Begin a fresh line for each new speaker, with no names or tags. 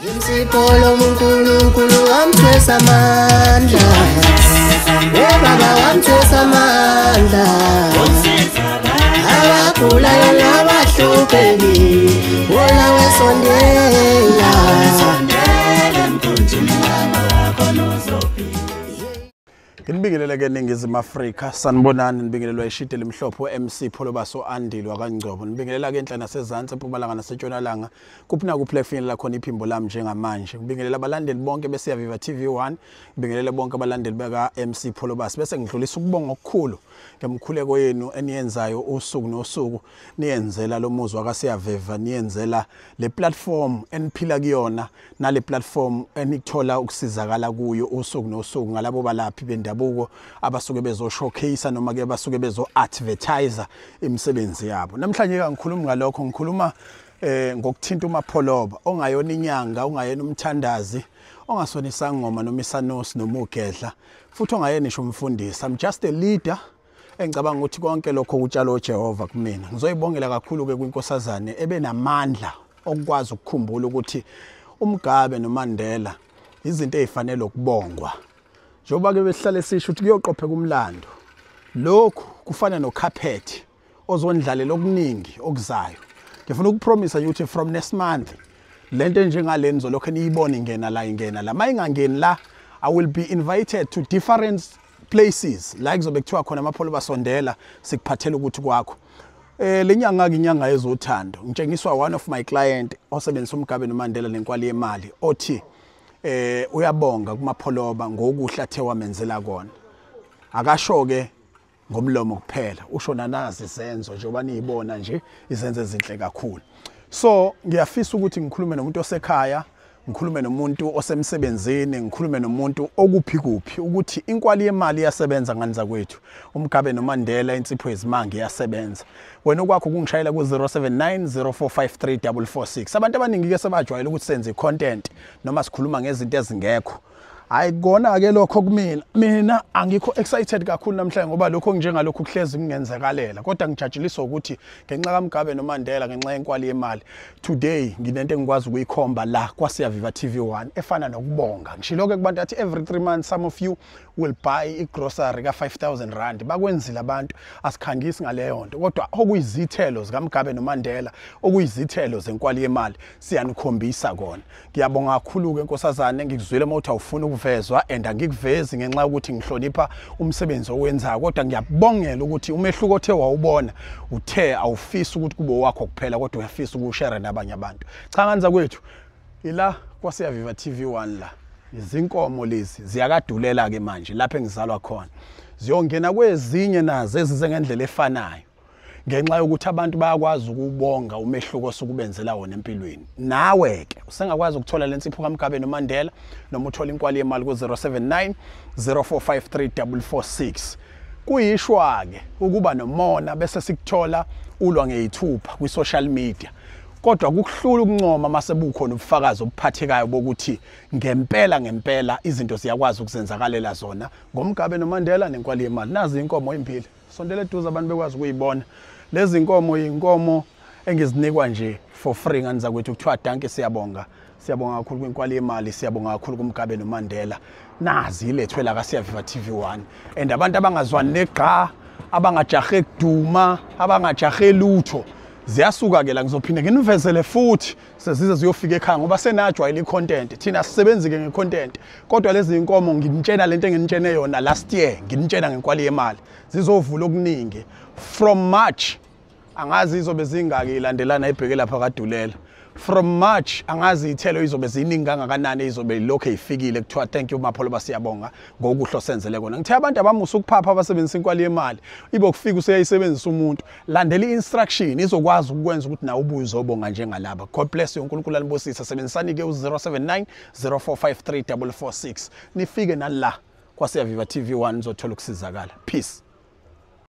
Imsipolo uNkulunkulu wamthwesa amandla. Baba wamthwesa amandla. Abagulayo nabahlupheki, wona wesondela.
Nginibingelele ke Ningizimu Afrika, sanibonani, nibingelelwa ishidi elimhlophe MC Pholobaso Andile wakaNgcobo. Nibingelela ke enhla nasezantsi, eMpumalanga naseNtshonalanga, kuphi nakuphi la kufinyelela khona iphimbo lami njengamanje. Ngibingelela abalandeli bonke beSiyaviva TV1, ngibingelele bonke abalandeli beka MC Pholobaso. Bese ngidlulisa ukubonga okukhulu ngemkhuleko yenu eniyenzayo usuku nosuku, niyenzela lo muzi wakaSiyaviva, niyenzela le platform eniphila kuyona nale platform enikuthola ukusizakala kuyo usuku nosuku ngalabo balaphi bendabuko abasuke bezo showcase noma ke basuke bezo advertise imisebenzi yabo. Namhlanje ke ngikhuluma ngalokho, ngikhuluma ngokuthinta uMapholoba ongayona inyanga, ongayena umthandazi, ongasona isangoma noma isanosi noma ugedla, futhi ongayena isho umfundisi. I'm just a leader engicabanga ukuthi konke lokho kutshalwa uJehova kumina. Ngizoyibongela kakhulu ke kwinkosazane ebenamandla okukwazi ukukhumbula ukuthi uMugabe noMandela izinto ezifanele ukubongwa. Njengoba ke behlale sisho ukuthi kuyoqopheka umlando, lokhu kufana nocarpet ozondlalela okuningi okuzayo. Ngifuna ukupromisa ukuthi from next month lento enjengaleni zolokho niyibona ingena la, ingena la. Mayingangeni la, I will be invited to different places la kuzobe kuthiwa khona Mapholoba sondela sikuphathela ukuthi kwakho. Le nyanga ke inyanga yezothando. Ngitshengiswa one of my client osebenzisa uMugabe noMandela nenkwali yemali, othi uyabonga kuMapholoba ngokuhle athe wamenzela kona. Akasho ke ngomlomo kuphela, usho nanazi izenzo, njengoba niyibona nje izenzo ezinhle kakhulu. So ngiyafisa ukuthi ngikhulume nomuntu osekhaya, ngikhulume nomuntu osemsebenzini, ngikhulume nomuntu okuphi kuphi, ukuthi inkwali yemali iyasebenza ngani zakwethu. UMugabe noMandela, insipho yezimanga iyasebenza. Wena okwakho kungishayela ku-079 0453 446. Abantu abaningi ke sebajwayele ukuthi senze i-content noma sikhuluma ngezinto ezingekho. Hayi kona ke lokho kumina, mina angikho excited kakhulu namhlanje ngoba lokho njengalokhu kuhlezi kungenzekalela, kodwa ngijatshuliswa ukuthi ngenxa kaMugabe noMandela, ngenxa yenkwali yemali, today nginento engikwazi ukuyikhomba la kwaSiyaviva TV1 efana nokubonga. Ngishilo ke kubantu athi every 3 months some of you will buy igrocery ka 5000 rand. Bakwenzile abantu, asikhangisi ngaleyo nto, kodwa okuyizithelo zikaMugabe noMandela, okuyizithelo zenkwali yemali, siyanikhombisa kona. Ngiyabonga kakhulu ke nkosazane, ngikuzwile uma uthi awufuni ukuvezwa, and angikuvezi ngenxa yokuthi ngihlonipha umsebenzi owenzayo, kodwa ngiyabongela ukuthi umehluko othe wawubona uthe awufisi ukuthi kube wakho kuphela, kodwa uyafisa ukushare nabanye abantu. Cha ngani zakwethu, ila kwaSiyaviva TV1 la izinkomo lezi ziyakadulela ke manje lapho engizalwa khona, ziyongena kwezinye nazo ezize ngendlela efanayo, ngenxa yokuthi abantu bayakwazi ukubonga umehluko osukubenzela wona empilweni. Nawe ke usengakwazi ukuthola lensipho kaMugabe noMandela noma uthola inkwali yemali ku-079 0453 446. Kuyishwa ke ukuba nomona bese sikuthola ulwa ngeyithupha kwi-social media, kodwa kukuhlula ukuncoma mase bukhona ubufakazi obuphathekayo bokuthi ngempela ngempela izinto ziyakwazi ukuzenzakalela zona ngoMugabe noMandela nenkwali yemali. Nazi inkomo impilo, sondela eduze abantu bekwazi ukuyibona. Lezi inkomo inkomo engizinikwa nje for free ngani zakwethu, kuthiwa dankie, siyabonga, siyabonga kakhulu kwinkwali yemali, siyabonga kakhulu kuMugabe noMandela. Nazi ilethwe la kaSiyaviva TV1, and abantu abangazwani negqa, abangajahe kuduma, abangajahe lutho, ziyasuka ke la. Ngizophinde nginivezele futhi sezize ziyofika ekhaya ngoba senajwayele i-content. Thina sisebenzi ke nge-content, kodwa lezi inkomo nginitshena lento enginitshene yona last year, nginitshena ngenkwali yemali, zizovula okuningi from March. Angazi izobe zingaki ilandelana ibheke lapha kaDulela from March, angazi ithelo izobe ziningi kangakanani, izobe ilokhu ifikile kuthiwa thank you Mapholoba, siyabonga ngokuhle osenzele kona. Ngithe abantu abamusa ukuphapha abasebenzisa inkwali yemali, ibe kufika useyayisebenzisa umuntu, landela i-instruction, izokwazi ukwenza ukuthi nawe ubuye uzobonga njengalaba. God bless you, uNkulunkulu anibusise. Sebenzisani ke u-079 0453 446, nifike nala kwaSiyaviva TV1 nizothola ukusizakala. Peace.